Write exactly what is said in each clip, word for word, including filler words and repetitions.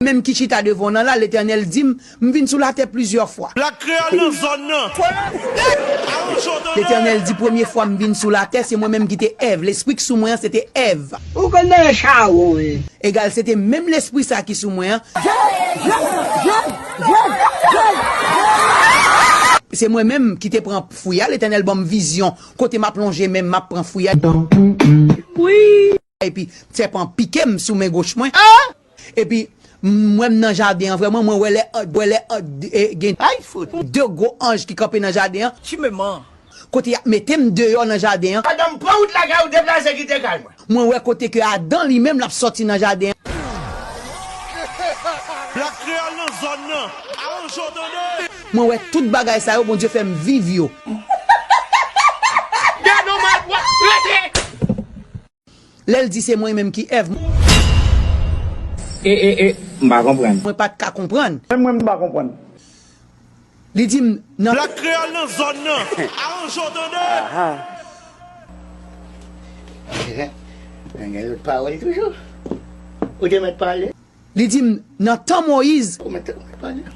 Menm ki chita devan w nan la, Letènèl di m, m vin sou latè plizyè fwa. Black Kreyòl nan zòn nan. Letènèl di, premye fwa m vin sou latè, se mwen menm ki te Èv. Lespri k sou mwen an, se te Èv. Ou konn nan chawon, wi. Egal, se te menm lespri sa ki sou mwen an. Se mwen menm ki te pran fwi a, Letènèl ban m vizyon. Kote m ap lonje men m, m ap pran fwi a. Wi. Epi, sèpan pike m sou men goch mwen. Epi, m wè m nan jaden an, vrèman, mwen wè lè, wè lè, e, gen de gwo anj ki kanpe nan jaden an. Kote y ap mete m deyò nan jaden an. Pandan m pran wout lakay ou, deplase kite kay mwen. Mwen wè kote ke Adan li menm l ap sòti nan jaden an. Black Kreyòl nan zòn nan. Aranje w tande. Mwen wè tout bagay sa yo, Bondye fè m viv yo. Gade w mal pwòp, rete! Lè l di se mwen menm ki Èv. E, e, e, m pa konprann. Mwen pa t ka konprann. Menm mwen, m pa konprann. Li di m nan. Black Kreyòl nan zòn nan. Aranje w tande. Aha. Nèg gen lòt pawòl toujou. Ou te mèt pale. Li di m nan tan Moyiz. Ou mèt, ou mèt pale.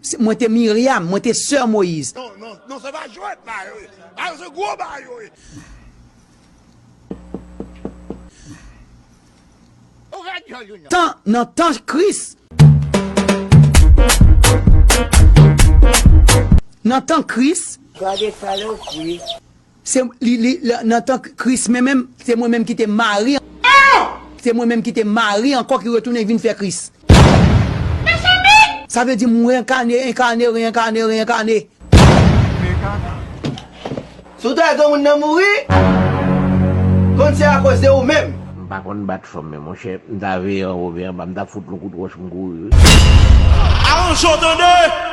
Se, mwen te Miryam, mwen te sè Moyiz. Non, non, non, se pa jwèt bagay yo ye. Bagay yo se gwo bagay yo ye. Ou gad jòl ou non. Tan, nan tan Kris. Nan tan Kris. Gade salopri. Se, li, li, li, nan tan Kris, men menm, se mwen menm ki te Mari. Se mwen menm ki te Mari ankò ki retounen vin fè Kris. Sa vle di m renkane, enkane, renkane, renkane. Si w ta wè granmoun nan mouri, konn se akoz de ou menm. M pa konn bat fanm, men monchè, m ta veye anwo oubyen anba, m ta fout l yon kout wòch, m kouri, wi. Aranje w tande!